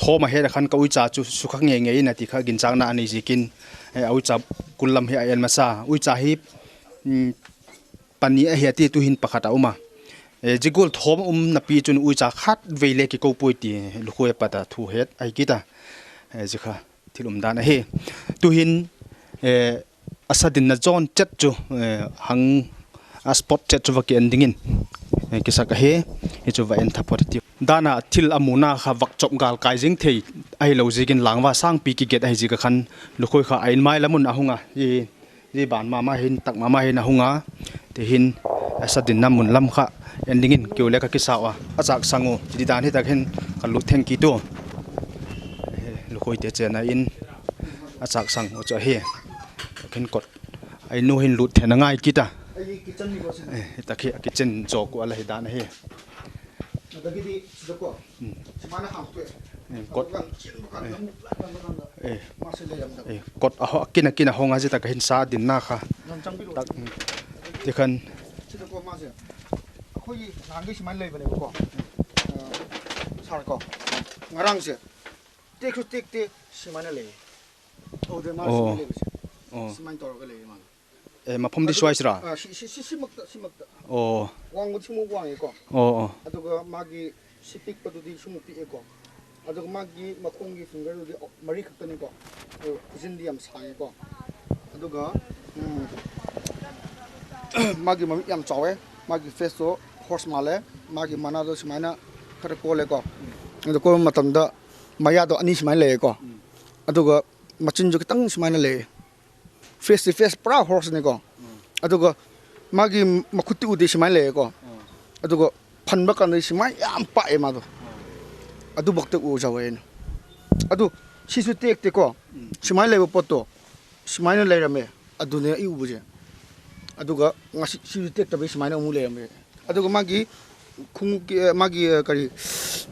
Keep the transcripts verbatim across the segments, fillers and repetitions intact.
Thom ahet a khan ka uicha chu sukha ngei ngei in ati kha ginchakna anei jikin, eh, a uicha kul lam hi a en masa. Uicha hi, mm, pani ahi ati, tuhin pakhat a um a. Eh, jigul thom um napi chun uicha khat vei le kiko poi ti Lukhoi a pat a thu het ahi kit a. Eh, jikha thil umdan ahi. Tuhin, eh, a sa dinna jon chet chu, eh, hang a spot chet chu va ki en dingin, eh, kisak ahi. Hi chu va en tha phot ti. Dana thil a muna kha vak chop gal kai jing thei ahi lo jikin langva sangpi ki get ahi jik a khan Lukhoi kha a in mai lamun a hung a. Hi, hi ban mama hin, tak mama hin a hung a. Ti hin, a sa dinna mun lam kha en dingin kiu le ka kisa a. A chak sang u, ti dan hi tak hin ka lut theng ki tu. Eh, Lukhoi te chena in a chak sang u chu ahi. Khin kot. A in u hin lut thena ngai kit a. Ai kitchen ni ko si. Eh, hi tak hi a kitchen jo ku a la hi dan ahi. Ada gidi, sida ko. Hmm. Simana ham tu. Eh, kot. Kan chin kan Eh. Lam lam lam. Eh. Masi le lam da. Eh, kot a ho, kina kina hong a jita ka hin sa dinna kha. Lam chang bi lo. Tak, hmm. Ti khan. Sida ko masi. Khoi nang gi siman le ba le ko. Eh, sar ko. Ngarang se. Tik su tik tik siman le. Oh, de ma Oh. Siman le ba se. Oh. Siman tor ka le ma. Eh, maphom di Aduga, suai sira? Ah, si, si, si, simakta, simakta. Oh. Wang ko simu wang e ko. Oh, oh. Aduga magi sipik pa tu di sumu pi e ko. Aduga magi makhong gi finger tu di, oh, mari khak ta ni ko. Eh, jin di yam sang e ko. Aduga, hmm, magi mami yam chaw e. Magi face to horse ma le. Magi mana to simaina khare ko le ko. Aduga ko matam da maya to ani simaina le ko. Aduga machin jo kitang simaina le. Face to face, pura horse ni ko. Aduga, magi makhuti u di simai le ko. Aduga, phan ba kan di simai yam pa e ma do. Adu bak te u ja we na. Adu, si su tek te ko. Simai le po to. Simai na le ra me. Adu ne i u bu je. Aduga, nga si, si su tek ta be simai na u mu le ra me. Aduga magi khung ki, eh, magi, eh, kari,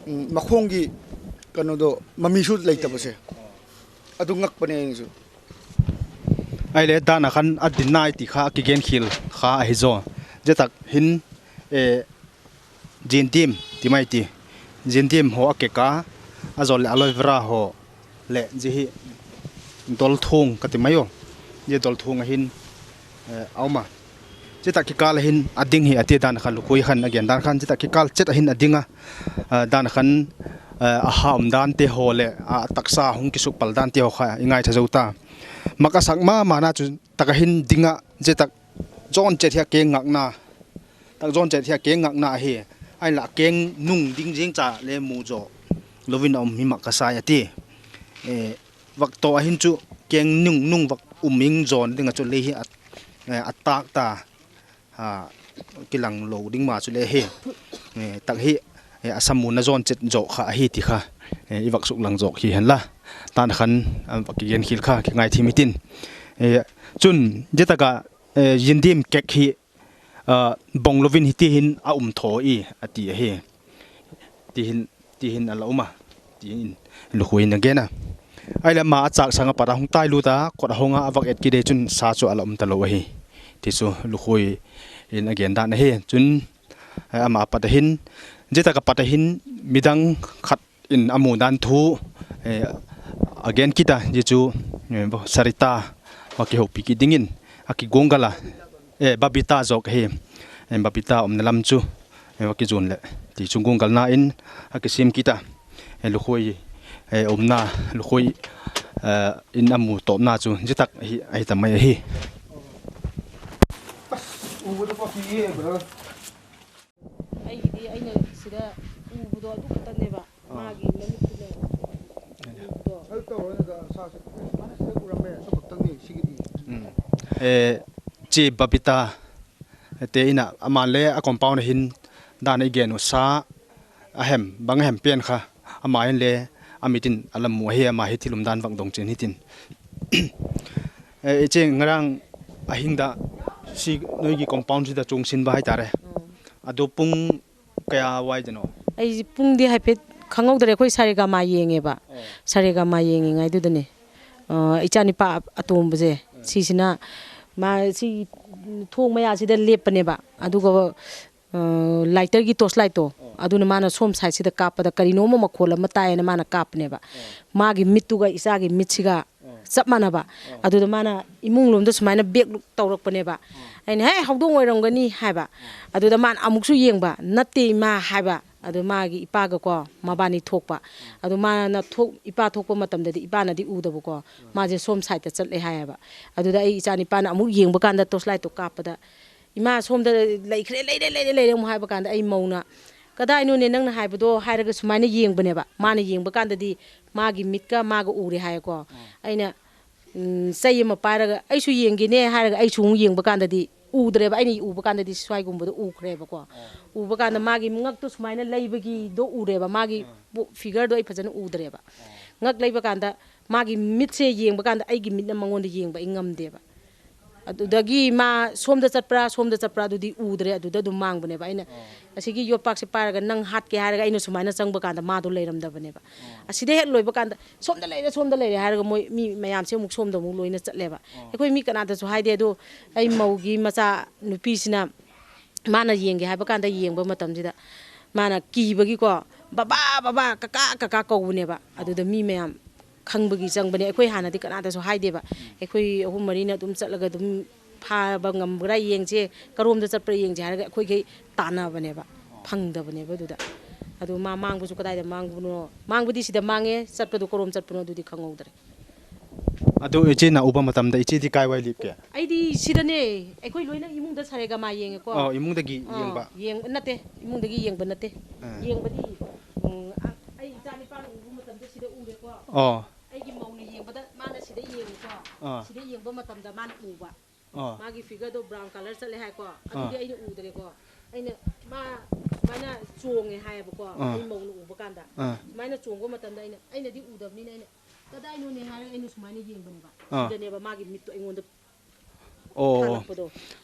mm, makhong ki, kano do, mami su lei ta ba se. Adu ngak pa ne su. Ai le, dan a khan a din nai ti kha, a kigen khil kha ahi zo. Jetak hin, eh, jindim, ti mai ti. Jindim ho a keka, a zol le aloe vera ho. Le, ji hi dol thung ka ti mai o. Ji dol thung a hin, eh, a um a. Ji tak kikal a hin a ding hi a ti dan khan Lukhui khan a gen dan khan ji tak kikal chet a hin a ding a. Ah, dan khan, eh, a ha um dan te ho le, a taksa hung kisuk pal dan te ho kha i ngai tha zo ta. Mak a sak ma ma na chu tak a hin ding a, ji tak jon chet hi a keng ngak na. Tak jon chet hi a keng ngak na hi. Ai la keng nung ding jing cha le mu jo. Lovin a um hi mak ka sai a ti. Eh, vak to a hin chu keng nung, nung vak um ing jon ding a chu le hi a, eh, a tak ta, a, kilang lo ding ma chu le hi. Eh, tak hi, eh, a samu na jon chet jo kha a hi ti kha. Eh, i vak suk lang jo hi hen la. Tan khan, a, vak kigen khil kha, ki ngai thi mi tin. Eh, chun, ji tak a, eh, jindim kek hi, ah, bong lovin hiti hin a um tho i, a ti a hi. Ti hin, ti hin a la um a, ti hin Lukhui in a gen a. Ai le ama a chak sang a pat a hung tai lut a, kot a hung a, a vak et ki de chun sa chu a la um ta lo a hi. Ti chu Lukhui in a gen dan a hi. Chun, eh, ama a pat a hin, ji tak a pat a hin, midang khat in a mu dan thu, eh, a gen kit a, ji chu, eh, Sarita, va kihoupi kit ding in, a kigung gal a, eh, Babita jok hi, eh, Babita um na lam chu, eh, va kijun le, ti chu gung gal na in, a kisim kit a, eh, Lukhui, eh, um na, Lukhui, eh, in a mu top na chu, ji tak hi, a hi ta mai a hi. ꯑꯩꯒꯤꯗꯤ ꯑꯩꯅ ꯁꯤꯗ ꯎꯕꯗꯣ ꯑꯗꯨ ꯈꯛꯇꯅꯦꯕ, ꯑꯥ꯫ ꯃꯥꯒꯤ ꯃꯃꯤꯠꯇꯨꯅꯦ ꯎꯕꯗꯣ꯫ ꯑꯗꯨ ꯇꯧꯔꯣꯏꯗ, ꯁꯥꯁꯦ꯫ ꯁꯨꯃꯥꯏꯅ ꯁꯤꯗ ꯎꯔꯝꯃꯦ, ꯑꯗꯨ ꯈꯛꯇꯪꯅꯤ ꯁꯤꯒꯤꯗꯤ꯫ ꯎꯝ꯫ ꯑꯦ, ꯆꯦ ꯕꯕꯤꯇꯥ, ꯇꯦ ꯏꯅ ꯑꯃ ꯂꯦ, ꯑ compound ꯍꯤꯟ, ꯗꯥꯅ ꯏꯒꯦꯅꯨ ꯁꯥ, ꯑꯍꯦꯝ, ꯕꯪ ꯑꯍꯦꯝ ꯄꯦꯟ ꯈ, ꯑꯃ ꯏꯟ ꯂꯦ, ꯑꯃꯤꯇꯤꯟ, ꯑꯂꯝ ꯃꯨ ꯑꯍꯦ, ꯑꯃ ꯍꯤ ꯊꯤꯂꯨꯝ ꯗꯥꯟ ꯕꯪ ꯗꯣꯡ ꯆꯦꯟ ꯍꯤꯇꯤꯟ꯫ ꯑꯦ, ꯏꯆꯦ, ꯉꯔꯥꯡ ꯑꯍꯤꯡꯗ ꯁꯤ ꯅꯣꯏꯒꯤ compound ꯁꯤꯗ ꯆꯣꯡꯁꯤꯟꯕ ꯍꯥꯏꯇꯥꯔꯦ꯫ ꯎꯝ꯫ ꯑꯗꯣ ꯄꯨꯡ ꯀꯌꯥ ꯋꯥꯏꯗꯅꯣ? ꯑꯩꯁꯦ ꯄꯨꯡꯗꯤ ꯍꯥꯏꯐꯦꯠ ꯈꯪꯍꯧꯗ꯭ꯔꯦ, ꯑꯩꯈꯣꯏ ꯁꯥꯔꯦꯒꯥꯃꯥ ꯌꯦꯡꯉꯦꯕ꯫ ꯑꯣ꯫ ꯁꯥꯔꯦꯒꯥꯃꯥ ꯌꯦꯡꯉꯤꯉꯩꯗꯨꯗꯅꯦ, ꯑ, ꯏꯆꯥꯅꯤꯄꯥ ꯑꯇꯣꯝꯕꯁꯦ, ꯎꯝ꯫ ꯁꯤꯁꯤꯅ ꯃꯥ ꯁꯤ ꯊꯣꯡ ꯃꯌꯥꯁꯤꯗ ꯂꯦꯞꯄꯅꯦꯕ꯫ ꯑꯗꯨꯒ ꯑ, lighterꯒꯤ torch lightꯇꯣ, ꯑꯣ꯫ ꯑꯗꯨꯅ ꯃꯥꯅ ꯁꯣꯝ side ꯁꯤꯗ ꯀꯥꯞꯄꯗ ꯀꯔꯤꯅꯣꯝꯃ ꯃꯈꯣꯜ ꯑꯃ ꯇꯥꯏꯌꯦꯅ ꯃꯥꯅ ꯀꯥꯞꯄꯅꯦꯕ꯫ ꯃꯥꯒꯤ ꯃꯤꯠꯇꯨꯒ ꯏꯆꯥꯒꯤ ꯃꯤꯠꯁꯤꯒ ꯆꯞ ꯃꯥꯟꯅꯕ꯫ ꯑꯗꯨꯗ ꯃꯥꯅ ꯏꯃꯨꯡ ꯂꯣꯝꯗ ꯁꯨꯃꯥꯏꯅ back look ꯇꯧꯔꯛꯄꯅꯦꯕ꯫ ꯑꯩꯅ, "ꯍꯦ, ꯍꯧꯗꯣꯡ ꯑꯣꯏꯔꯝꯒꯅꯤ" ꯍꯥꯏꯕ꯫ ꯑꯗꯨꯗ ꯃꯥꯅ ꯑꯃꯨꯛꯁꯨ ꯌꯦꯡꯕ, "ꯅꯠꯇꯦ ꯏꯃꯥ" ꯍꯥꯏꯕ꯫ ꯑꯗꯨ ꯃꯥꯒꯤ ꯏꯄꯥꯒꯀꯣ ꯃꯕꯥꯅꯤ ꯊꯣꯛꯄ꯫ ꯑꯗꯨ ꯃꯥꯅ ꯊꯣꯛ-, ꯏꯄꯥ ꯊꯣꯛꯄ ꯃꯇꯝꯗꯗꯤ ꯏꯄꯥꯅꯗꯤ ꯎꯗꯕꯀꯣ꯫ ꯃꯥꯁꯦ ꯁꯣꯝ side ꯇ ꯆꯠꯂꯦ ꯍꯥꯏꯌꯦꯕ꯫ ꯑꯗꯨꯗ ꯑꯩ ꯏꯆꯥ ꯅꯤꯄꯥꯅ ꯑꯃꯨꯛ ꯌꯦꯡꯕ ꯀꯥꯟꯗ torch light ꯇꯣ ꯀꯥꯞꯄꯗ, "ꯏꯃꯥ, ꯁꯣꯝꯗ ꯂꯩꯈ꯭ꯔꯦ, ꯂꯩꯔꯦ, ꯂꯩꯔꯦ, ꯂꯩꯔꯦ" ꯑꯃꯨꯛ ꯍꯥꯏꯕ ꯀꯥꯟꯗ ꯑꯩ ꯃꯧꯅ, "ꯀꯗꯥꯏꯅꯣꯅꯦ ꯅꯪꯅ ꯍꯥꯏꯕꯗꯣ?" ꯍꯥꯏꯔꯒ ꯁꯨꯃꯥꯏꯅ ꯌꯦꯡꯕꯅꯦꯕ꯫ ꯃꯥꯅ ꯌꯦꯡꯕ ꯀꯥꯟꯗꯗꯤ ꯃꯥꯒꯤ ꯃꯤꯠꯀ ꯃꯥꯒ ꯎꯔꯦ ꯍꯥꯏꯌꯦꯀꯣ꯫ ꯑꯩꯅ, ꯎꯝ, ꯆꯩ ꯑꯃ ꯄꯥꯏꯔꯒ, "ꯑꯩꯁꯨ ꯌꯦꯡꯒꯦꯅꯦ" ꯍꯥꯏꯔꯒ ꯑꯩꯁꯨ ꯑꯃꯨꯛ ꯌꯦꯡꯕ ꯀꯥꯟꯗꯗꯤ ꯎꯗ꯭ꯔꯦꯕ꯫ ꯑꯩꯅ ꯎꯕ ꯀꯥꯟꯗꯗꯤ ꯁ꯭ꯋꯥꯏꯒꯨꯝꯕꯗꯣ ꯎꯈ꯭ꯔꯦꯕꯀꯣ꯫ ꯎꯕ ꯀꯥꯟꯗ ꯃꯥꯒꯤ ꯉꯛꯇꯣ ꯁꯨꯃꯥꯏꯅ ꯂꯩꯕꯒꯤꯗꯣ ꯎꯔꯦꯕ꯫ ꯃꯥꯒꯤ ꯄꯨ-, figure ꯗꯣ ꯑꯩ ꯐꯖꯅ ꯎꯗ꯭ꯔꯦꯕ꯫ ꯉꯛ ꯂꯩꯕ ꯀꯥꯟꯗ ꯃꯥꯒꯤ ꯃꯤꯠꯁꯦ ꯌꯦꯡꯕ ꯀꯥꯟꯗ ꯑꯩꯒꯤ ꯃꯤꯠꯅ ꯃꯉꯣꯟꯗ ꯌꯦꯡꯕ ꯑꯩ ꯉꯝꯗꯦꯕ꯫ ꯑꯗꯨꯗꯒꯤ ꯃꯥ ꯁꯣꯝꯗ ꯆꯠꯄ꯭ꯔꯥ, ꯁꯣꯝꯗ ꯆꯠꯄ꯭ꯔꯥ ꯑꯗꯨꯗꯤ ꯎꯗ꯭ꯔꯦ, ꯑꯗꯨꯗ ꯑꯗꯨꯝ ꯃꯥꯡꯕꯅꯦꯕ꯫ ꯑꯩꯅ ꯑꯁꯤꯒꯤ ꯌꯣꯠꯄꯥꯛꯁꯦ ꯄꯥꯏꯔꯒ ꯅꯪ ꯍꯥꯠꯀꯦ ꯍꯥꯏꯔꯒ ꯑꯩꯅ ꯁꯨꯃꯥꯏꯅ ꯆꯪꯕ ꯀꯥꯟꯗ ꯃꯥꯗꯣ ꯂꯩꯔꯝꯗꯕꯅꯦꯕ꯫ ꯑꯁꯤꯗ ꯍꯦꯛ ꯂꯣꯏꯕ ꯀꯥꯟꯗ, "ꯁꯣꯝꯗ ꯂꯩꯔꯦ, ꯁꯣꯝꯗ ꯂꯩꯔꯦ" ꯍꯥꯏꯔꯒ ꯃꯣꯏ ꯃꯤ ꯃꯌꯥꯝꯁꯦ ꯑꯃꯨꯛ ꯁꯣꯝꯗ ꯑꯃꯨꯛ ꯂꯣꯏꯅ ꯆꯠꯂꯦꯕ꯫ ꯑꯩꯈꯣꯏ ꯃꯤ ꯀꯅꯥꯗꯁꯨ ꯍꯥꯏꯗꯦ, ꯑꯗꯣ ꯑꯩ ꯃꯧꯒꯤ ꯃꯆꯥ ꯅꯨꯄꯤꯁꯤꯅ ꯃꯥꯅ ꯌꯦꯡꯒꯦ ꯍꯥꯏꯕ ꯀꯥꯟꯗ ꯌꯦꯡꯕ ꯃꯇꯝꯁꯤꯗ ꯃꯥꯅ ꯀꯤꯕꯒꯤꯀꯣ, "ꯕꯕꯥ, ꯕꯕꯥ, ꯀꯀꯥ, ꯀꯀꯥ" ꯀꯧꯕꯅꯦꯕ꯫ ꯑꯗꯨꯗ ꯃꯤ ꯃꯌꯥꯝ ꯈꯪꯕꯒꯤ ꯆꯪꯕꯅꯦ꯫ ꯑꯩꯈꯣꯏ ꯍꯥꯟꯅꯗꯤ ꯀꯅꯥꯗꯁꯨ ꯍꯥꯏꯗꯦꯕ꯫ ꯑꯩꯈꯣꯏ ꯑꯍꯨꯝ ꯃꯔꯤꯅ ꯑꯗꯨꯝ ꯆꯠꯂꯒ ꯑꯗꯨꯝ ꯐꯥꯕ ꯉꯝꯕ꯭ꯔꯥ ꯌꯦꯡꯁꯦ, ꯀꯔꯣꯝꯗ ꯆꯠꯄ꯭ꯔꯥ ꯌꯦꯡꯁꯦ ꯍꯥꯏꯔꯒ ꯑꯩꯈꯣꯏꯈꯩ ꯇꯥꯟꯅꯕꯅꯦꯕ꯫ ꯐꯪꯗꯕꯅꯦꯕ ꯑꯗꯨꯗ꯫ ꯑꯗꯨ ꯃꯥ ꯃꯥꯡꯕꯁꯨ ꯀꯗꯥꯏꯗ ꯃꯥꯡꯕꯅꯣ? ꯃꯥꯡꯕꯗꯤ ꯁꯤꯗ ꯃꯥꯡꯉꯦ, ꯆꯠꯄꯗꯨ ꯀꯔꯣꯝ ꯆꯠꯄꯅꯣ ꯑꯗꯨꯗꯤ ꯈꯪꯍꯧꯗ꯭ꯔꯦ꯫ ꯑꯗꯨ ꯏꯆꯦꯅ ꯎꯕ ꯃꯇꯝꯗ ꯏꯆꯦꯗꯤ ꯀꯥꯏꯋꯥꯏ ꯂꯦꯞꯀꯦ? ꯑꯩꯗꯤ ꯁꯤꯗꯅꯦ꯫ ꯑꯩꯈꯣꯏ ꯂꯣꯏꯅ ꯏꯃꯨꯡꯗ ꯁꯥꯔꯦꯒꯥꯃꯥ ꯌꯦꯡꯉꯦꯀꯣ꯫ ꯑꯣ, ꯏꯃꯨꯡꯗꯒꯤ ꯑꯥ, ꯌꯦꯡꯕ? ꯌꯦꯡ-, ꯅꯠꯇꯦ, ꯏꯃꯨꯡꯗꯒꯤ ꯌꯦꯡꯕ ꯅꯠꯇꯦ꯫ ꯑꯥ꯫ ꯌꯦꯡꯕꯗꯤ, ꯎꯝ, ꯑ-, ꯑꯩ ꯏꯆꯥ ꯅꯤꯄꯥꯅ ꯎꯕ ꯃꯇꯝꯗ ꯁꯤꯗ ꯎꯔꯦꯀꯣ꯫ ꯑꯣ꯫ ꯑꯩꯒꯤ ꯃꯧꯅ ꯌꯦꯡꯕꯗ ꯃꯥꯅ ꯁꯤꯗ ꯌꯦꯡꯉꯦꯀꯣ꯫ ꯑꯥ꯫ ꯁꯤꯗ ꯌꯦꯡꯕ ꯃꯇꯝꯗ ꯃꯥꯅ ꯎꯕ꯫ ꯑꯥ꯫ ꯃꯥꯒꯤ figure ꯗꯣ brown colour ꯆꯠꯂꯦ ꯍꯥꯏꯀꯣ꯫ ꯑꯥ꯫ ꯑꯗꯨꯗꯤ ꯑꯩꯅ ꯎꯗ꯭ꯔꯦꯀꯣ꯫ ꯑꯩꯅ ꯃꯥ ꯁꯨꯃꯥꯏꯅ ꯆꯣꯡꯉꯦ ꯍꯥꯏꯌꯦꯕꯀꯣ꯫ ꯑꯥ꯫ ꯑꯩ ꯃꯧꯅ ꯎꯕ ꯀꯥꯟꯗ꯫ ꯑꯥ꯫ ꯁꯨꯃꯥꯏꯅ ꯆꯣꯡꯕ ꯃꯇꯝꯗ ꯑꯩꯅ, ꯑꯩꯅꯗꯤ ꯎꯗꯕꯅꯤꯅ ꯑꯩꯅ, "ꯀꯗꯥꯏꯅꯣꯅꯦ?" ꯍꯥꯏꯔꯒ ꯑꯩꯅ ꯁꯨꯃꯥꯏꯅ ꯌꯦꯡꯕꯅꯦꯕ꯫ ꯑꯥ꯫ ꯁꯤꯗꯅꯦꯕ ꯃꯥꯒꯤ ꯃꯤꯠꯇꯣ ꯑꯩꯉꯣꯟꯗ ꯑꯣ꯫ ꯊꯥꯔꯛꯄꯗꯣ꯫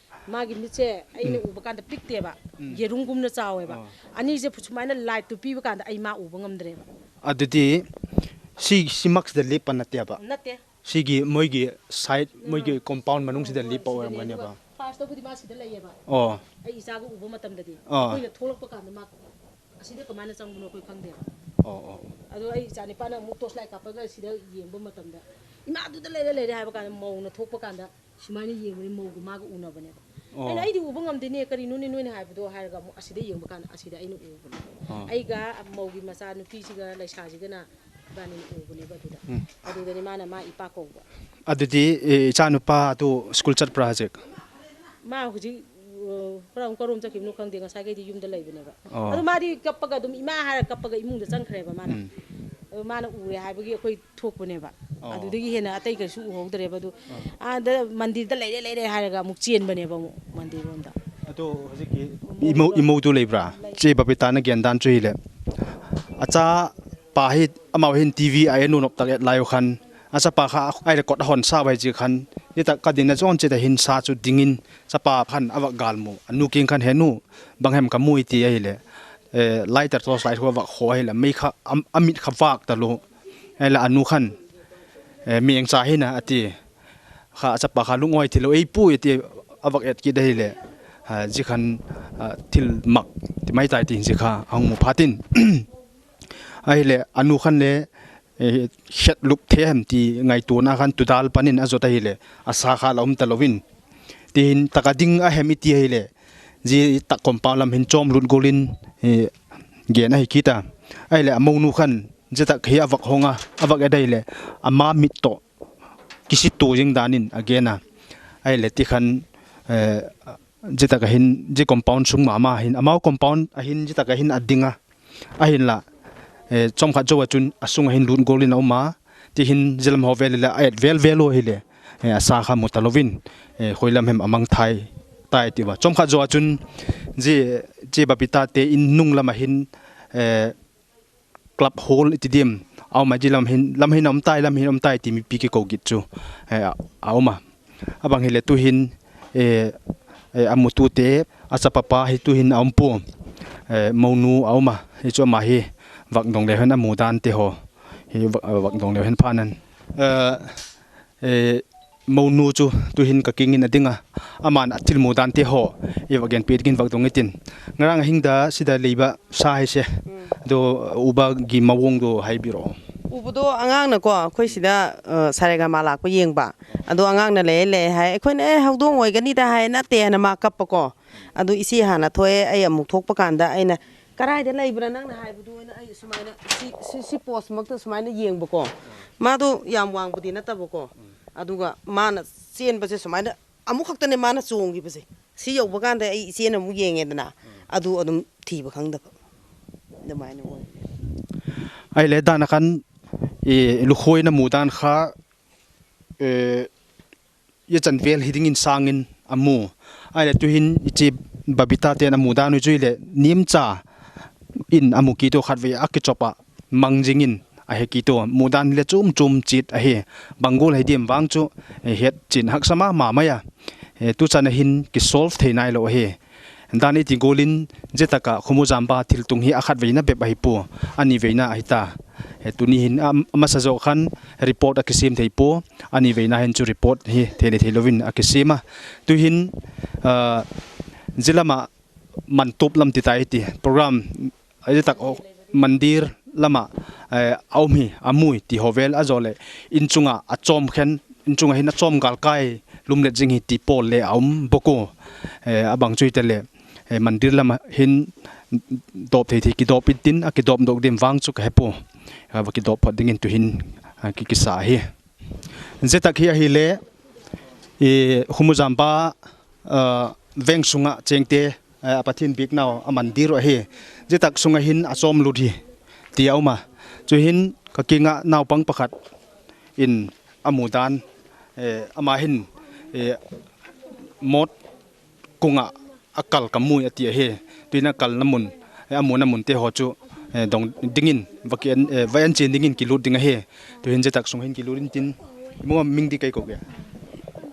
ꯃꯥꯒꯤ ꯃꯤꯠꯁꯦ ꯑꯩꯅ ꯎꯝ꯫ ꯎꯕ ꯀꯥꯟꯗ ꯄꯤꯛꯇꯦꯕ꯫ ꯎꯝ꯫ ꯌꯦꯔꯨꯝꯒꯨꯝꯅ ꯆꯥꯎꯋꯦꯕ꯫ ꯑꯣ꯫ ꯑꯅꯤꯁꯦ ꯁꯨꯃꯥꯏꯅ light ꯇꯨ ꯄꯤꯕ ꯀꯥꯟꯗ ꯑꯩ ꯃꯥ ꯎꯕ ꯉꯝꯗ꯭ꯔꯦꯕ꯫ ꯑꯗꯨꯗꯤ ꯁꯤ, ꯁꯤꯃꯛꯁꯤꯗ ꯂꯦꯞꯄ ꯅꯠꯇꯦꯕ? ꯅꯠꯇꯦ꯫ ꯁꯤꯒꯤ ꯃꯣꯏꯒꯤ side, ꯎꯝ꯫ ꯃꯣꯏꯒꯤ compound ꯃꯅꯨꯡꯁꯤꯗ ꯍꯣꯏ, ꯂꯦꯞꯄ ꯁꯤꯗꯅꯦ꯫ ꯑꯣꯏꯔꯝꯒꯅꯦꯕ꯫ ꯑꯗꯨꯒ first ꯇꯕꯨꯗꯤ ꯃꯥ ꯁꯤꯗ ꯂꯩꯌꯦꯕ꯫ ꯑꯣ꯫ ꯑꯩ ꯏꯆꯥꯒ ꯎꯕ ꯃꯇꯝꯗꯗꯤ꯫ ꯑꯣ꯫ ꯑꯩꯈꯣꯏꯅ ꯊꯣꯛꯂꯛꯄ ꯀꯥꯟꯗ ꯃꯥ ꯑꯁꯤꯗ ꯀꯃꯥꯏꯅ ꯆꯪꯕꯅꯣ ꯑꯩꯈꯣꯏ ꯈꯪꯗꯦꯕ꯫ ꯑꯣ, ꯑꯣ꯫ ꯑꯗꯣ ꯑꯩ ꯏꯆꯥ ꯅꯤꯄꯥꯅ ꯑꯃꯨꯛ torch light ꯀꯥꯞꯄꯒ ꯁꯤꯗ ꯌꯦꯡꯕ ꯃꯇꯝꯗ, "ꯏꯃꯥ ꯑꯗꯨꯗ ꯂꯩꯔꯦ, ꯂꯩꯔꯦ" ꯍꯥꯏꯕ ꯀꯥꯟꯗ ꯃꯧꯅ ꯊꯣꯛꯄ ꯀꯥꯟꯗ ꯁꯨꯃꯥꯏꯅ ꯌꯦꯡꯕꯅꯤ, ꯃꯧꯒ ꯃꯥꯒ ꯎꯅꯕꯅꯦꯕ꯫ ꯑꯣ꯫ ꯑꯩꯅ, "ꯑꯩꯗꯤ ꯎꯕ ꯉꯝꯗꯦꯅꯦ, ꯀꯔꯤꯅꯣꯅꯦ ꯅꯣꯏꯅ ꯍꯥꯏꯕꯗꯣ?" ꯍꯥꯏꯔꯒ ꯑꯃꯨꯛ ꯑꯁꯤꯗ ꯌꯦꯡꯕ ꯀꯥꯟꯗ ꯑꯁꯤꯗ ꯑꯩꯅ ꯎꯕꯅꯦ꯫ ꯑꯣ꯫ ꯑꯩꯒ ꯃꯧꯒꯤ ꯃꯆꯥ ꯅꯨꯄꯤꯁꯤꯒ ꯂꯩꯁꯥꯁꯤꯒꯅ ꯏꯕꯥꯅꯤꯅ ꯎꯕꯅꯦꯕ ꯑꯗꯨꯗ꯫ ꯎꯝ꯫ ꯑꯗꯨꯗꯅꯤ ꯃꯥꯅ ꯃꯥ ꯏꯄꯥ ꯀꯧꯕ꯫ ꯑꯗꯨꯗꯤ, ꯑꯦ, ꯏꯆꯥ ꯅꯨꯄꯥ ꯑꯗꯨ school ꯆꯠꯄ꯭ꯔꯥ ꯍꯧꯖꯤꯛ? ꯃꯥ ꯍꯧꯖꯤꯛ, ꯑ, ꯀꯔꯝ, ꯀꯔꯣꯝ ꯆꯠꯈꯤꯕꯅꯣ ꯈꯪꯗꯦ, ꯉꯁꯥꯏꯈꯩꯗꯤ ꯌꯨꯝꯗ ꯂꯩꯕꯅꯦꯕ꯫ ꯑꯣ꯫ ꯑꯗꯨ ꯃꯥꯗꯤ ꯀꯞꯄꯒ ꯑꯗꯨꯝ ꯏꯃꯥ ꯍꯥꯏꯔ ꯀꯞꯄꯒ ꯏꯃꯨꯡꯗ ꯆꯪꯈ꯭ꯔꯦꯕ ꯃꯥꯅ꯫ ꯎꯝ꯫ ꯑꯗꯨ ꯃꯥꯅ ꯎꯔꯦ ꯍꯥꯏꯕꯒꯤ ꯑꯩꯈꯣꯏ ꯊꯣꯛꯄꯅꯦꯕ꯫ ꯑꯣ꯫ ꯑꯗꯨꯗꯒꯤ ꯍꯦꯟꯅ ꯑꯇꯩ ꯀꯩꯁꯨ ꯎꯍꯧꯗ꯭ꯔꯦꯕ꯫ ꯑꯗꯨ ꯑꯣ꯫ ꯑꯥꯗ ꯃꯟꯗꯤꯔꯗ ꯂꯩꯔꯦ, ꯂꯩꯔꯦ ꯍꯥꯏꯔꯒ ꯑꯃꯨꯛ ꯆꯦꯟꯕꯅꯦꯕ ꯑꯃꯨꯛ ꯃꯟꯗꯤꯔꯔꯣꯝꯗ꯫ ꯑꯗꯣ ꯍꯧꯖꯤꯛꯀꯤ ꯏꯃꯧ, ꯏꯃꯧꯗꯨ ꯂꯩꯕ꯭ꯔꯥ? ꯂꯩ꯫ ꯆꯦ ꯕꯕꯤꯇꯥꯅ ꯒ꯭ꯌꯥꯟ ꯇꯥꯟ ꯆꯨꯏ ꯂꯦ꯫ ꯑꯆꯥ ꯄꯥ ꯍꯤ ꯑꯃ ꯍꯤꯟ TV ꯑꯦ ꯅꯨ ꯅꯣꯞ ꯇꯛ ꯑꯦꯠ ꯂꯥꯏ ꯌꯨ ꯈꯟ꯫ Achapa kha ai le kot hon sa bai chi khan, ita ka din na chon che ta hin sa chu dingin, chapa khan avak gal mu, anu king khan he nu, bang hem ka mu iti ai le, eh, lighter torch light ho avak ho ai le, mei kha, am-, amit kha vak ta lo, ai le anu khan, eh, mi eng cha hi na ati, kha achapa kha lung oi thi lo, ei pu iti avak et ki dai le, ha, ji khan, ah, thil mak, ti mai tai ti ji kha, ahung mu phatin. Ai le, anu khan le, eh, khet lup the hem ti ngaituna khan tudal panin ajot ahile, asa kha la um ta lovin. Ti hin taka ding a hem iti ahile, ji tak compound lam hin chom lut golin, eh, gen ahi kita. Ahile, amonu khan, ji tak hi avak honga, avak eda hile, ama mit to, kisi to jing danin, a gen a. Ahile, ti khan, eh, ji tak a hin, ji compound sung mama hin, amau compound a hin, ji tak a hin a ding a. Ahinla, eh, chomkhat jou a chun, asung a hin lut golin a um a, ti hin jilam ho vel le, a et vel vel u hile, eh, asa kha mu ta lovin, eh, hoilam hem amang thai, tai ti va. Chomkhat jou a chun, ji, ji Babita te in nung lam a hin, eh, club hall iti dim, a um a jilam hin, lam hin a um tai, lam hin a um tai, ti mipi kikou git chu, eh, a, a um a. Abang hile tu hin, eh, eh, amutu te, achapa pa hi tu hin a um pu, eh, monu a um a, hi chu ama hi, vak dong le hen amu dan te ho, hi va-, vak dong le hen phanan. Eh, eh, Monu chu tuhin ka kingin a dinga, aman a thilmu dan te ho i va genpeh dingin va dong itin. Ngarang a hing da sida leiba sa hai se. Do uba gi mawng do hai biro. Uba do angang na ko, khoi sida, eh, sarega malak pa yeng ba. Ado angang na le le hai, khoi na, eh, hau dong oi gani da hai na te na ma kap pa ko. Ado isi hana thoi, ai amuk thok pa kanda, ai na, "Karai da lai bra nang na hai bu du," ai na, ai sumaina, si, si, si post mak tu sumaina yeng ba ko. Ma do yam wang bu di na ta ba ko. Aduga mana sien ba se sumaina amu khak ta ne mana chungi ba se. Si yau ba kanda ai sien amu yeng e da na. Adu adum thi ba khang da ba. Da mai na won. Ai le dan a khan, e, lukhoi na mu dan kha, e, ye chan vel hi dingin sangin amu. Ai le tuhin i chi Babita ten amu dan u chu i le nim cha in amu ki to khat ve a kichop a. Mang jingin a he ki to, mudan le chum chum chit a he. Bangul he dim vang chu, eh, het chin haksa mama mai a. Eh, tu chan a hin ki solve thei nai lo a he. Dan i ti golin, je taka Khumujamba thil tung hi a khat veina bep a hi pu, a ni veina a hi ta. Eh, tu ni hin a, a masa zo khan report a ki sim thei pu, a ni veina hin chu report hi thei le thei lovin a ki sim a. Tu hin, ah, jilama man tup lam ti tai ti program, ai tak o, mandir lama, eh, a um hi, a mui ti ho vel a zo le, in chunga a chom khen, in chunga hin a chom gal kai, lum let jing hi ti pol le a um boko, eh, a bang chui te le, eh, mandir lama hin dop thei thei ki dop in tin, a ki dop dok dim vang chu ka he po, a va ki dop phot dingin tu hin, a ki kisa hi. Jetak hi a hi le, i Khumujamba, ah, veng sunga cheng te, eh, a Pathin bik nau a mandir a hi. Jetak sunga hin a chom lut hi, ti a um a. Chu hin ka kinga naupang pakhat in a mudan, eh, ama hin, eh, mot kunga a kal ka mui a ti a hi. Tuin a kal na mun, eh, a mun a mun te ho chu, eh, dong dingin, va ki en, eh, va en chin dingin ki lut ding a hi. Tu hin jetak sung hin ki lut in tin. Mo ming di kai ko ke.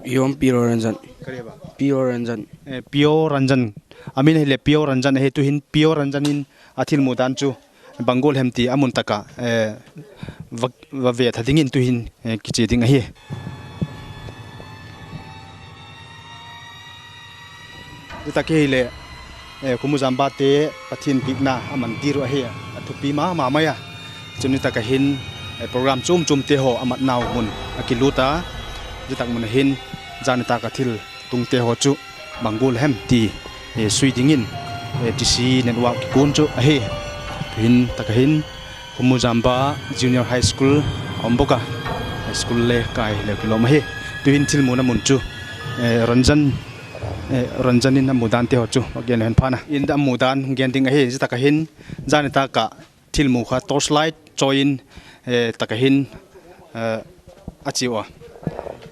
Yom Piro Ranjan. Kare ba? Piro Ranjan. Eh, Pio Ranjan. Amin hi le Pio Ranjan a hi tu hin Pio Ranjan in a thil mudan chu. Bangol hem ti a mun taka, eh, va, va ve tha dingin tu hin, eh, ki chi ding a hi. Jetak hi le, eh, Khumujamba te Pathin bikna a mandir a hi a thupi mama mai a. Chun ni taka hin, eh, program chum chum te ho a mat nau mun a ki lut a. Jetak mun a hin, jan taka thil tung te ho chu. Bangul hem ti, eh, sui dingin, eh, T C network ki kun chu a hi. Tuhin taka hin, Khumujamba Junior High School a um boka. High School le kai le kilom a hi. Tuhin thil muna mun chu, eh, Ranjan, eh, Ranjan in a mudan te ho chu, a gen le hen phana. In da mudan gen ding a hi, jetak a hin, jan taka thil mu kha torch light choi in, eh, taka hin, eh, a chi wa.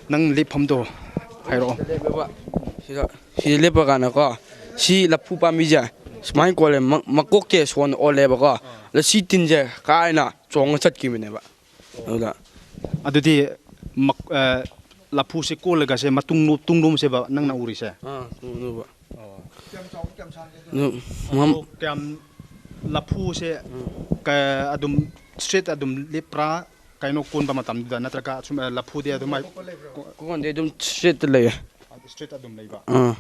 Nang lip pham do hai ro. Sila, sila pa kana ko. Si la phu pa mi ja. Smai ko le ma, ma ko ke suan o le ba ko. La si tin je kai na chong chat ki mi ne ba. Ola. Adu di mak, eh, la phu se ko le ga se ma tung nu, tung nu se ba nang na uri se. Ah, tung nu ba. Oh. Nu, mam. Kiam la phu se ka adum street adum lepra kaino kun ba matam da natra ka chum, eh, la phu de adum ai. Kon de adum street le. Street adum le ba. Ah.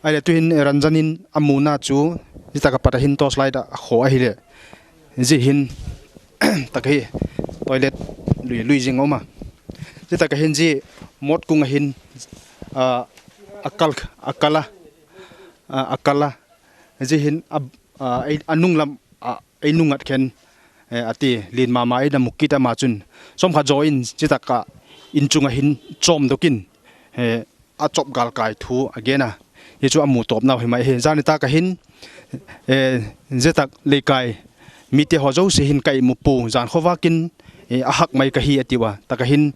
Ai le tuhin, eh, Ranjan in a muna chu, jetak a pat a hin torch light a kho a hi le. Ji hin, tak hi, toilet lui, lui jing a um a. Jetak a hin ji mot kung a hin, ah, a kal, a kal a, ah, a kal a. Ji hin a, ah, ei, a nung lam, ah, ei nung at khen, eh, a ti, lin mama ei na mukit ama chun. Som kha jo in, jetak a in chung a hin, chom dokin, eh, a chop gal kai thu a gen a. Hi chu a mu top nau hi mai hi. Jan taka hin, eh, jetak leikai mi te ho jo se hin kai mu pu. Jan kho vakin, eh, a hak mai ka hi a ti wa. Taka hin,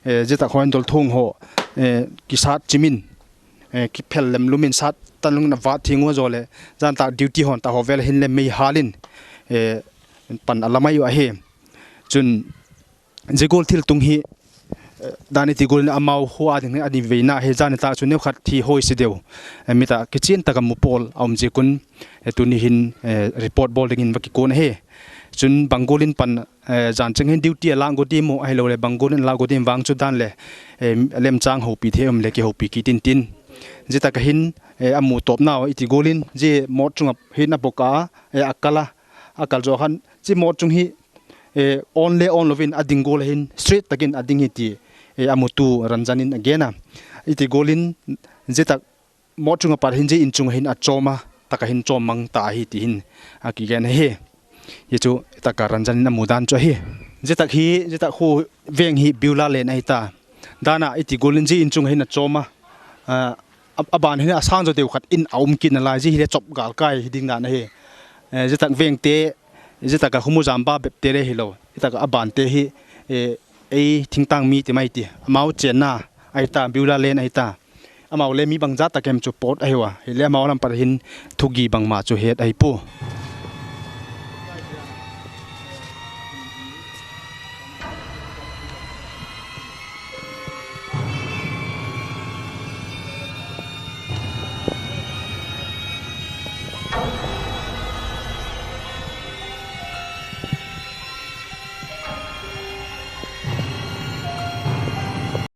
eh, jetak ho in dol thung ho, eh, ki sat chimin, eh, ki phel lem lumin sat tan lung na vat thing wa jo le. Jan tak duty hon ta ho vel hin le mei halin, eh, pan a la mai wa hi. Chun, Jigol thil tung hi, eh, dan i ti gol in amau hu a ding hi a ni veina hi jan ta chu neu khat thi hoi si deu. Eh, mita kichen taka mu pol a um ji kun, eh, tuni hin, eh, report bol dingin va ki kun hi. Chun bang gol in pan, eh, jan cheng hin duty a lang go ding mo, ahilou le bang gol in lang go ding vang chu dan le, eh, lemchang houpi thei um le kihoupi kit in tin. Jitah a hin, eh, amu top nau iti gol in, ji mot chunga hin abok a, eh, akal a, akal jo khan, ji mot chung hi, eh, on le on louvin ading gol hin, straight takin ading hi ti, eh, amutu Ranjan in agen a. Iti gol in, jitah mot chunga pat hin ji in chunga hin achom a, taka hin chom mang ta ahi ti hin akigen ahi. Hichu taka Ranjan in amu dan chu ahi. Jitah hi, jitah khu veng hi Beulah Lane ahi ta. Dan a iti gol in ji in chunga hin achom a. Ah, a, aban hin asang jo deu khat in aum kit nalai ji hi le chop gal kai hi ding dan ahi. Eh, jitah veng te, jitah a Khumujamba bep te le hilou. Jitah a aban te hi, eh, ei thingtang mi ti mai ti. Amau chenna ahi ta, Beulah Lane ahi ta. Amau le mi bang jat tah kem chu pot ahi uva. Hile amau lam pat hin thugi bangma chu het ahi pu.